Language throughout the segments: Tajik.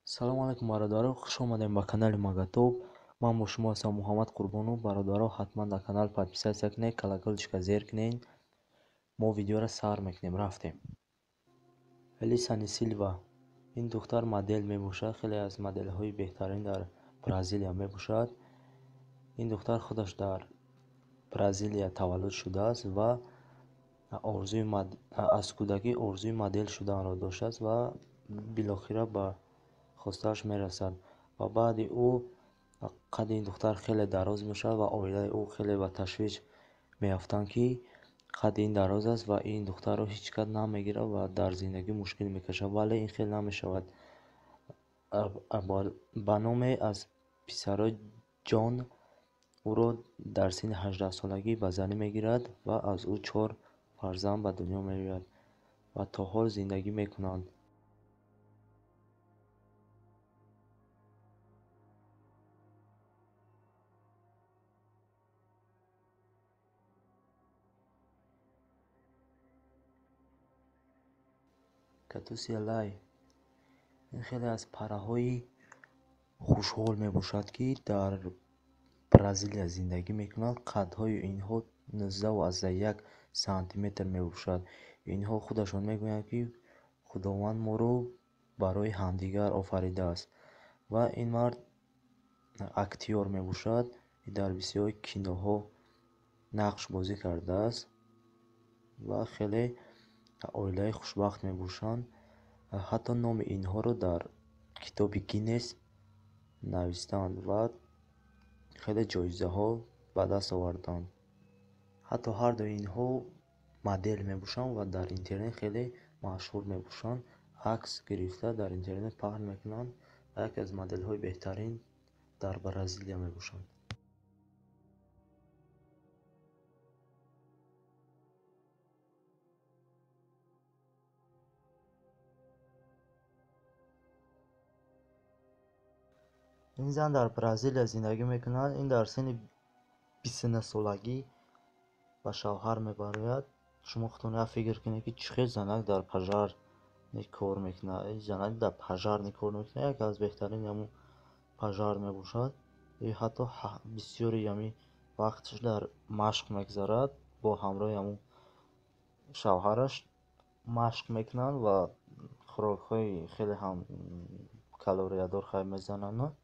Салому алайкум, бародаро, хуш омадем ба канали Магатоб. Ман бо шумо ҳастам Муҳаммад Қурбонов. Бародаро, ҳатман дар канал подписаться кунед, колокольчика зер кунед. Мо видеоро сар мекунем, рафтем. Элисани Силва. Ин духтар модел мебошад, хеле аз моделҳои беҳтарин дар Бразилия мебошад. Ин духтар худаш дар Бразилия таваллуд шудааст ва аз кӯдакӣ орзуи модел шуданро доштааст ва билохира ба хостааш мерасад. Ва баъди ӯ қадди ин духтар хеле дароз мешавад ва оилаи ӯ хеле ба ташвиш меафтанд, ки қадди ин дароз аст ва ин духтарро ҳеҷ кас намегирад ва дар зиндагӣ мушкил мекашад. Вале ин хел намешавад. Ба номе аз писарои Ҷон ӯро дар синни 18-солагӣ ба занӣ мегирад ва аз ӯ 4 фарзанд ба дунё меояд ва то ҳол зиндагӣ мекунанд. Катусия Лай. Ин хеле аз параҳои хушҳол мебошад, ки дар Бразилия зиндагӣ мекунанд. Қадҳои инҳо 19,1 сантиметр мебошад. Инҳо худашон мегӯянд, ки Худованд моро барои ҳамдигар офаридааст. Ва ин мард актёр мебошад, дар бисёри киноҳо нақш бозӣ кардааст ва хеле оилаи хушбахт мебошанд. Ҳатто номи инҳоро дар китоби Гиннес навистанд ва хеле ҷоизаҳо ба даст оварданд. Ҳатто ҳардуи инҳо модел мебошанд ва дар интернет хеле машҳур мебошанд. Акс гирифта дар интернет паҳн мекунанд ва яке аз моделҳои беҳтарин дар Бразилия мебошанд. Ин зан дар Бразилия зиндагӣ мекунад. Ин дар синни 29-солагӣ ба шавҳар мебарояд. Шумо худтон як фикр кунед, ки чӣ хел занак дар пожарни кор мекунад. Ин занак дар пожарни кор мекунад, яке аз беҳтарин ҳамун пожар мебошад. И ҳатто бисёри ҳамин вақташ дар машқ мегзарад, бо ҳамроҳи ҳамун шавҳараш машқ мекунанд ва хӯрокҳои хеле ҳам калориядор хай мезананд.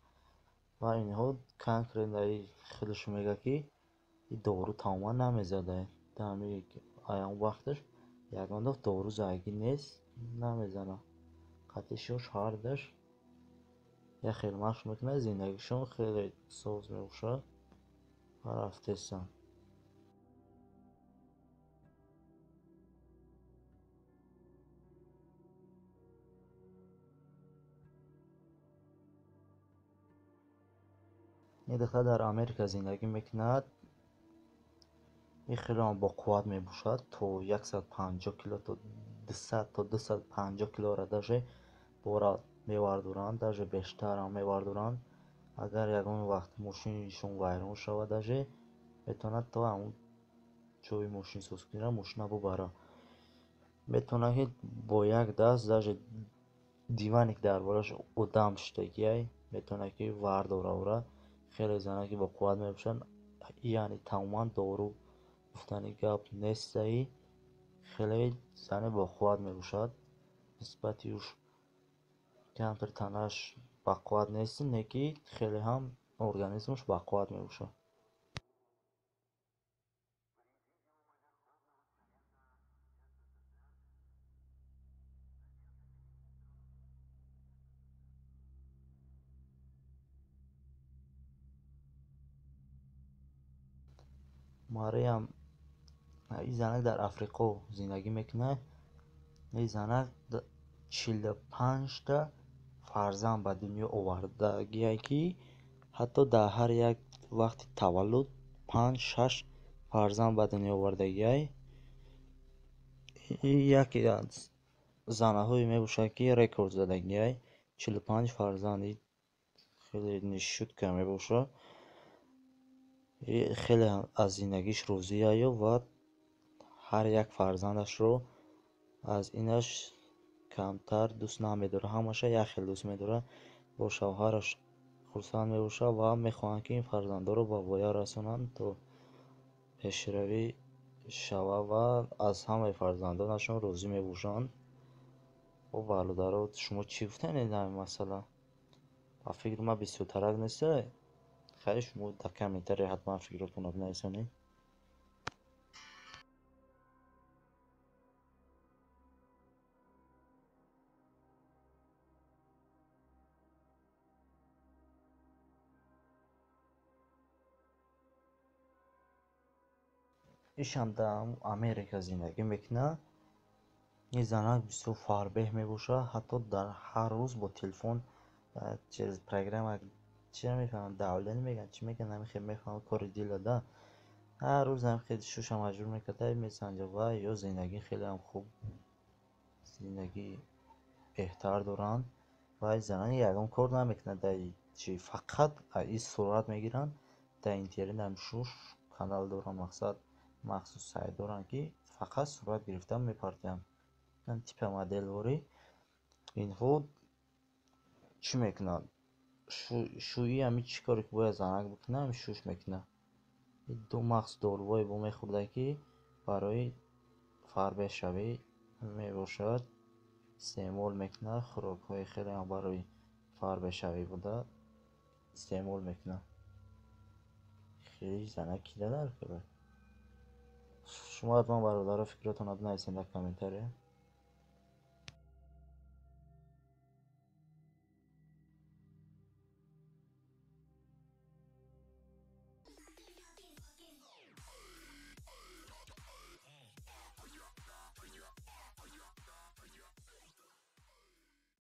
Ва инҳо конкретно худаш мегӯяд, ки дору тамоман намезада. Дар вақташ ягон дафъ дору задагӣ нест, намезанад. Қатъи шавҳардаш як хел машқ мекунад, зиндагишон хеле соз мебошад ва рафтесанд. Ин духтар дар Америка зиндагӣ мекунад. Ин хеле ҳам боқувват мебошад, то 150 кило, то 200, то 250 килоро даже бора мевардоранд, даже бештарам мевардоранд. Агар ягон вақт мошинишон вайрон шавад, даже метавонад то ҳамун ҷои мошинсозкунира мошина бубарад. Метавонад, ки бо як даст даже диване, ки дар болояш одам шиштагиай, метавонад, ки вардора ӯра. Хеле занаки боқувват мебошанд. Яъне тамоман дору гуфтани гап нестаи, хеле зане боқувват мебошад. Нисбати уш камтар танаш бақувват нест, не ки хеле ҳам организмаш бақувват мебошад. Мариям, ин занак дар Африқо зиндагӣ мекунад. Ин занак 45та фарзанд ба дунё овардагие, ки ҳатто дар ҳар як вақти таваллуд 5-6 фарзанд ба дунё овардагиай. Ин яке аз занаҳое мебошад, ки рекорд задагиай. 45 фарзанд хеле нешутка мебошад. Хеле аз зиндагиш розиаю ва ҳар як фарзандашро аз инаш Камтар дӯст намедорад, ҳамаша як хел дӯст медорад. Бо шавҳараш хурсанд мебошад ва мехоҳанд, ки ин фарзандонро ба воя расонанд, то пешравӣ шавад ва аз ҳамаи фарзандонашон розӣ мебошанд. О бародаро, шумо чӣ гуфтанед дар ин масъала? Ба фикри ман бисёртарак нест. Хайр, шумо дар комментария ҳатман фикротонро бинависонед. Ишам дар Америка зиндагӣ мекунад. Ин занак бисёр фарбеҳ мебошад, ҳатто дар ҳар рӯз бо телефон через программа чӣ мефаҳмам, давление мегӯянд, чӣ мегӯянд, ҳамин хел мефаҳмам, кори дила да. Ҳар рӯз ҳамин хел шуша маҷбур мекарда, месанҷад ва ё зиндагӣ хелеам хуб, зиндагии беҳтар доранд. Ва ин занак ягон кор намекунад, дар чи фақат ин сурат мегиранд, дар интернет ҳам шуш канал доранд, мақсад махсус сайт доранд, ки фақат сурат гирифта мепартоянд. Типа моделворӣ. Инҳо чӣ мекунанд? Шӯӣ ҳами чӣ коре ки бояд занак бикунад, ҳами шӯш мекунад. Ду махсус дорувое бо мехӯрда, ки барои фарбеҳшавӣ мебошад, истеъмол мекунад. Хӯрокҳои хелеам барои фарбеҳшавӣ буда истеъмол мекунад. Хеле занак кида дар кора. Шумо ҳатман, бародаро, фикротонро бинависед дар комментария.